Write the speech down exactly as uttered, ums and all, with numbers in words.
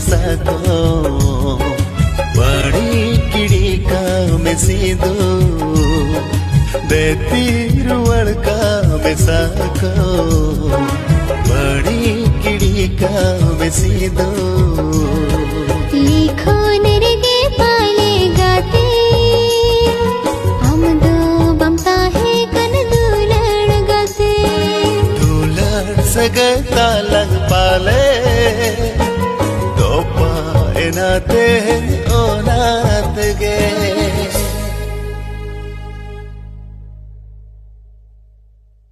ᱥᱟᱠᱚ ᱵᱟᱹᱲᱤ ᱠᱤᱲᱤ ᱠᱟᱢᱮ ᱥᱤᱫᱩ ᱫᱮᱛᱤ ᱨᱩᱣᱟᱹᱲ ᱠᱟᱢᱮ ᱥᱟᱠᱚ ᱵᱟᱹᱲᱤ ᱠᱤᱲᱤ ᱠᱟᱢᱮ ᱥᱤᱫᱩ᱾ ᱞᱤᱠᱷᱚᱱ ᱨᱮᱜᱮ ᱯᱟᱞᱮ ᱜᱟᱛᱮ ᱟᱢ ᱫᱚ ᱵᱟᱢ ᱛᱟᱦᱮᱸ ᱠᱟᱱᱟ ᱫᱩᱞᱟᱹᱲ ᱜᱟᱛᱮ᱾ ᱫᱩᱞᱟᱹᱲ ᱥᱟᱹᱜᱟᱹᱭ ᱛᱟᱞᱟᱝ ᱯᱟᱞᱮ ᱛᱚᱯᱟ ᱮᱱᱟ ᱛᱮᱦᱮᱧ ᱚᱱᱟ ᱛᱮᱜᱮ᱾